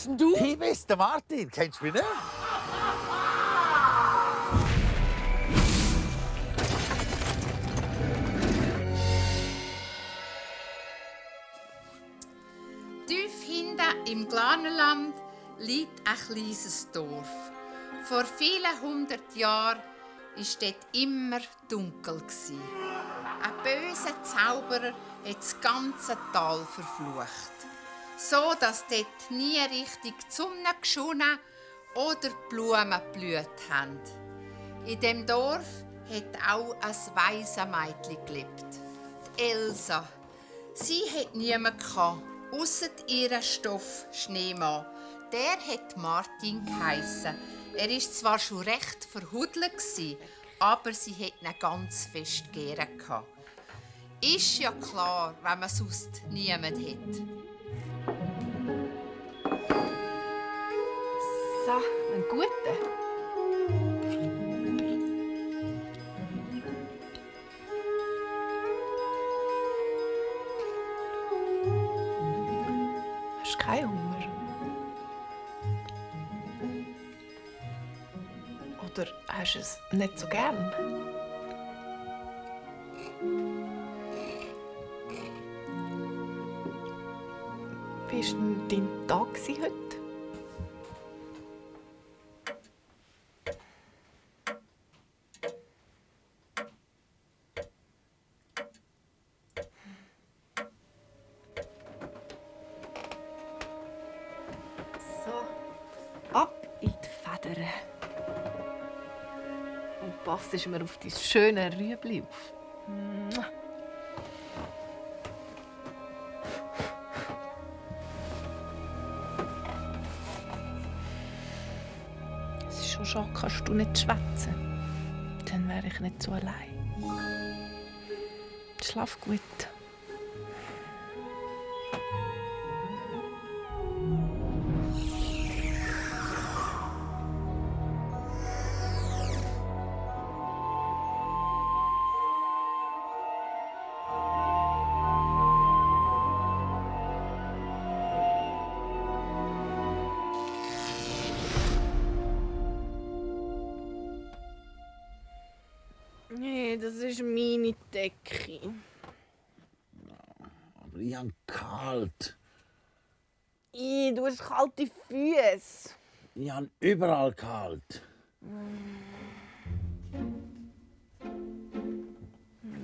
bist denn du? Ich bin's, der Martin. Kennst du mich nicht? Tief hinten im Glarnerland liegt ein kleines Dorf. Vor vielen 100 Jahren war dort immer dunkel. Ein böser Zauberer hat das ganze Tal verflucht. So dass dort nie richtig die Sonne geschonnen oder die Blumen geblüht haben. In dem Dorf hat auch ein Waisenmädchen gelebt, die Elsa. Sie hatte niemanden, ausser ihren Stoff Schneemann. Der hat Martin geheissen. Er war zwar schon recht verhudelt, aber sie hat ihn ganz fest gern. Ist ja klar, wenn man sonst niemanden hat. So, einen guten. Hast du keinen Hunger? Oder hast du es nicht so gern? Wie war denn dein Tag heute? Ab in die Federn. Und passt mir auf dein schöne Rüebli auf. Es ist schon schade, kannst du nicht schwätzen. Dann wäre ich nicht so allein. Schlaf gut. Nee, das ist meine Decke. Aber ich habe kalt. Du hast kalte Füße. Ich habe überall kalt.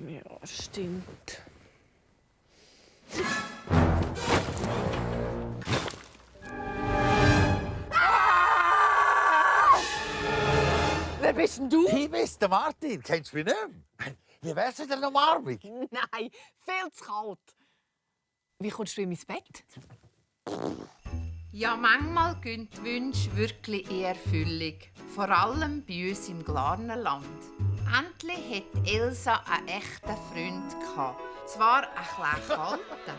Ja, stimmt. Wer bist denn du? Ich bin's, der Martin. Kennst du mich nicht? Wie wär's mit einer Umarmung? Nein, viel zu kalt. Wie kommst du in mein Bett? Ja, manchmal gehen die Wünsche wirklich in Erfüllung. Vor allem bei uns im Glarnerland. Endlich hatte Elsa einen echten Freund. Zwar ein bisschen kalten,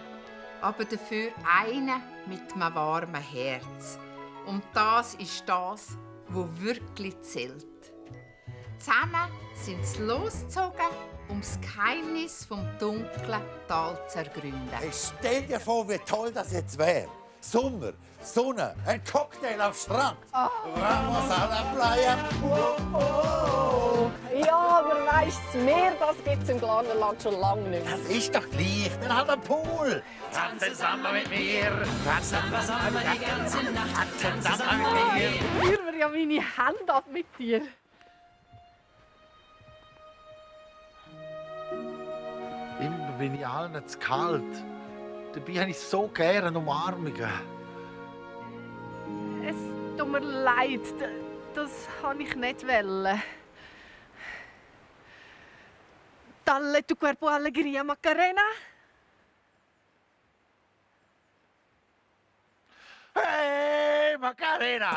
aber dafür einen mit einem warmen Herz. Und das ist das, was wirklich zählt. Zusammen sind sie losgezogen, um das Geheimnis vom dunklen Tal zu ergründen. Hey, stell dir vor, wie toll das jetzt wäre. Sommer, Sonne, ein Cocktail am Strand. Vamos a la playa. Ja, aber weisst du, Meer, das gibt's im Glarnerland schon lange nicht mehr. Das ist doch gleich. Dann hat ein Pool. Tanzen zusammen mit mir. Tanzen zusammen die ganze Nacht. Tanzen zusammen mit mir. Ich rühre mir ja meine Hände ab mit dir. Immer bin ich allen zu kalt. Dabei habe ich so gerne Umarmungen. Es tut mir leid, das wollte ich nicht. Dalle tu cuerpo alegría Macarena. Hey, Macarena!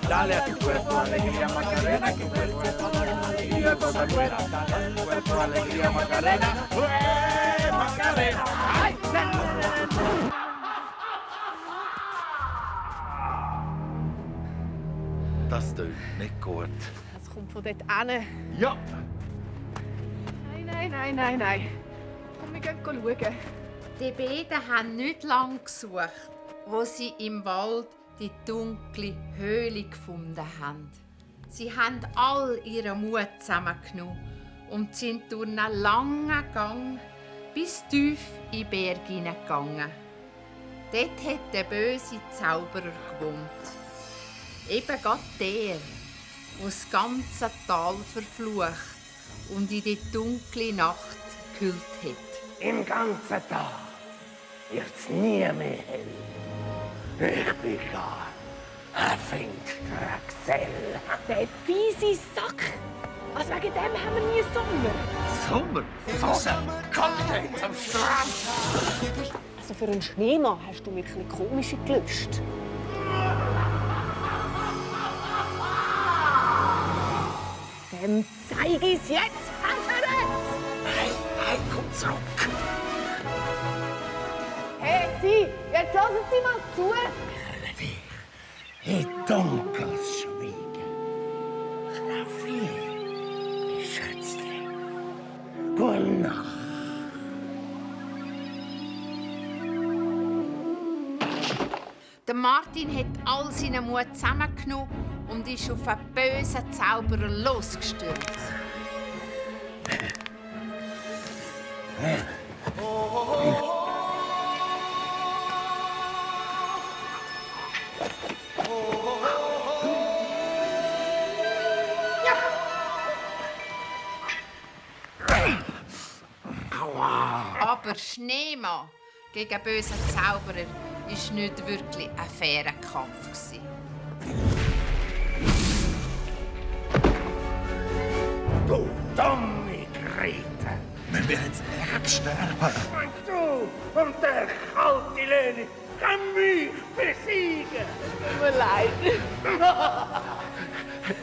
Dale a tu cuerpo alegría Macarena, que tu cuerpo alegría cosa buena. Dale a tu cuerpo alegría Macarena. Hey, Macarena! Das tönt nicht gut. Das kommt von dort hin. Ja! Nein. Komm, wir gehen schauen. Die beiden haben nicht lange gesucht, wo sie im Wald die dunkle Höhle gefunden haben. Sie haben all ihren Mut zusammengenommen und sind durch einen langen Gang bis tief in den Berg hineingegangen. Dort hat der böse Zauberer gewohnt. Eben gerade der, der das ganze Tal verflucht und in die dunkle Nacht gehüllt hat. Im ganzen Tag wird's nie mehr hell. Ich bin gar ein finsterer Gesell. Der fiese Sack! Also wegen dem haben wir nie Sommer. Sommer? Sonne, Cocktails am Strand. Also für einen Schneemann hast du wirklich komische Gelüste. Dem zeige ich's jetzt! Nein, komm zurück. Hey, Sie! Jetzt hören Sie mal zu! In dunkles Schweigen. Schlaf hier, Schätzchen. Gute Nacht. Der Martin hat all seinen Mut zusammengenommen und ist auf einen bösen Zauberer losgestürzt. Aber Schneemann gegen einen bösen Zauberer war nicht wirklich ein fairer Kampf. Du dumme Grete. Wir werden jetzt echt sterben. Und du und der kalte Leni kann mich besiegen. Tut mir leid.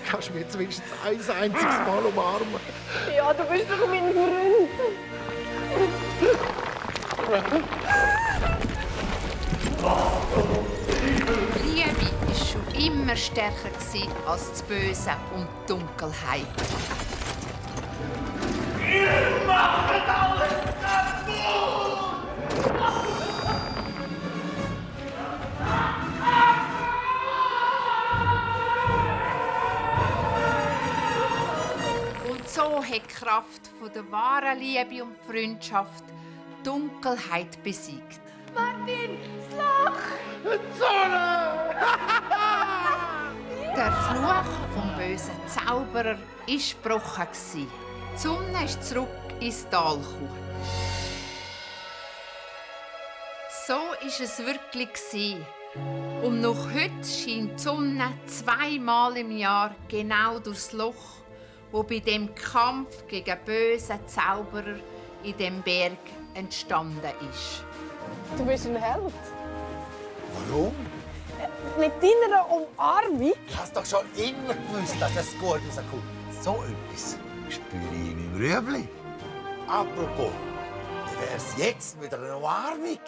Kannst du mich jetzt wenigstens ein einziges Mal umarmen? Ja, du bist doch mein Freund. Die Liebe war schon immer stärker als das Böse und die Dunkelheit. Ihr macht alles kaputt! Und so hat die Kraft der wahren Liebe und Freundschaft die Dunkelheit besiegt. Martin, das Loch! Der Fluch vom bösen Zauberer war gebrochen. Die Sonne ist zurück ins Tal gekommen. So war es wirklich. Und noch heute scheint die Sonne zweimal im Jahr genau durchs Loch, wo bei dem Kampf gegen böse Zauberer in dem Berg entstanden ist. Du bist ein Held. Warum? Mit deiner Umarmung. Ich habe doch schon immer gewusst, dass es gut rauskommt. So etwas spüre ich in meinem Rüebli. Apropos, wie wär's jetzt mit einer Umarmung?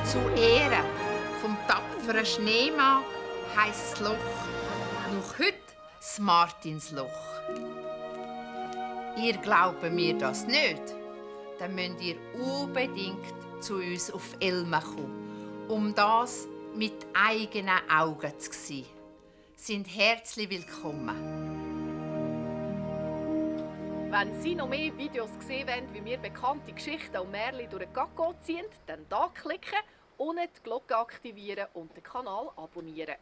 Zu Ehren vom tapferen Schneemann heisst das Loch noch heute das Martinsloch. Ihr glaubt mir das nicht? Dann müsst ihr unbedingt zu uns auf Elma kommen, um das mit eigenen Augen zu sehen. Sind herzlich willkommen. Wenn Sie noch mehr Videos sehen wollen, wie wir bekannte Geschichten und Märchen durch den Gacko ziehen, dann hier klicken, unten die Glocke aktivieren und den Kanal abonnieren.